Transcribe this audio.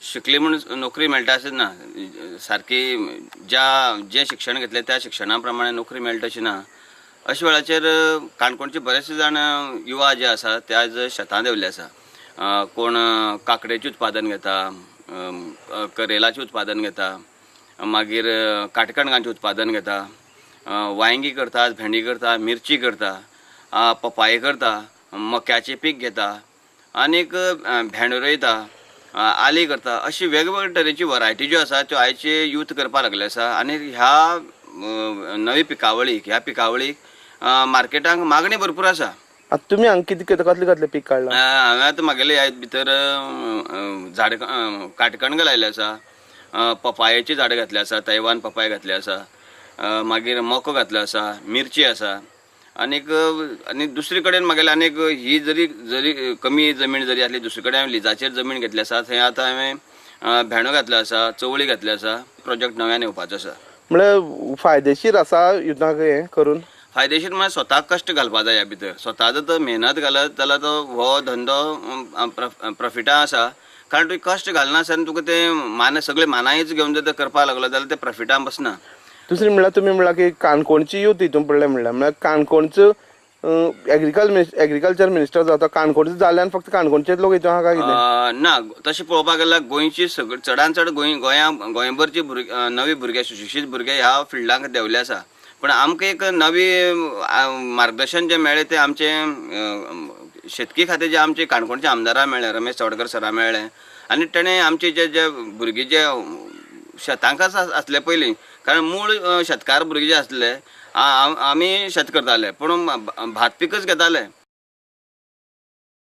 शिकली म्हूण नोकरी मेळटा अशें ना. सारकी ज्या जें शिक्षण घेतलें त्या शिक्षणा प्रमाणे नोकरी मेळटा अशी ना. अशा वेळाचेर काणकोणचे बरेचशे जाण युवा जे आसा ते आयज शेतां देंवले आसा. कोण काकडेचें उत्पादन घेता, करेलाचें उत्पादन घेता, मागीर काटकणगांचें उत्पादन घेता, वांयगी करता, भेंडी करता, मिरची करता, पपाय करता, मक्याचें पीक घेता आनीक भेंडो रोयता, आली करता. अशी वेगवेगळे तरेची वरायटी ज्यो आसा त्यो आयचे यूथ करपाक लागले आसा. आनी ह्या नवी पिकावळीक, ह्या पिकावळीक मार्केटाक मागणी भरपूर आसा. आतां तुमी हांगा कितें कितें कसलें कसलें पीक काडलां? हांवें आतां म्हागेले ह्या भितर झाड काटकणगां लायलें आसा, पपायेची झाडां घातली आसा, तैवान पपाय घातली आसा, मागीर मको घातलो आसा, मिरची आसा. आनीक आनी दुसरे कडेन म्हागेले आनीक ही जरी जरी कमी जमीन जरी आसली दुसरे कडेन हांवें लिजाचेर जमीन घेतली आसा, थंय आतां हांवें भेंडो घातलो आसा, चवळी घातली आसा. प्रोजेक्ट नव्यान येवपाचो आसा. म्हळ्यार फायदेशीर आसा युथाक हें करून? फायदेशीर म्हळ्यार स्वताक कश्ट घालपा जाय. ह्या भितर स्वता जर तो मेहनत घालत जाल्यार तो हो धंदो प्रॉफिटा आसा. कारण तुवें कश्ट घालना आसतना तुका तें मान सगळे मानायच घेवन जर करपाक लागलो जाल्यार तें प्रॉफिटान बसना. दुसरें म्हणल्यार तुमी म्हणलां की काणकोणची यूथ हितून पडले म्हणल्यार, म्हळ्यार काणकोणचो एग्रीकल्चर मिनिस्टर जाता काणकोणचो जाल्यान फक्त काणकोणचेच लोक हितून आहा काय कितें? ना, तशें पळोवपाक गेल्यार गोंयची सगळी चडान चड गोंया गोंयभरची भुरगे, नवी भुरगे, सुशिक्षीत भुरगे ह्या फिल्डाक देंवले आसा. पण आमकां एक नवी मार्गदर्शन जें मेळ्ळें तें आमचें शेतकी खातें जें आमचे काणकोणच्या आमदारां मेळ्ळें, रमेश चवडकर सरा मेळ्ळें. आनी तेणें आमचे जे जे भुरगे जे शेतांकच आसले पयलीं, कारण मूळ शेतकार भुरगे जे आसले आमी शेत करताले पूण भात पिकच घेताले.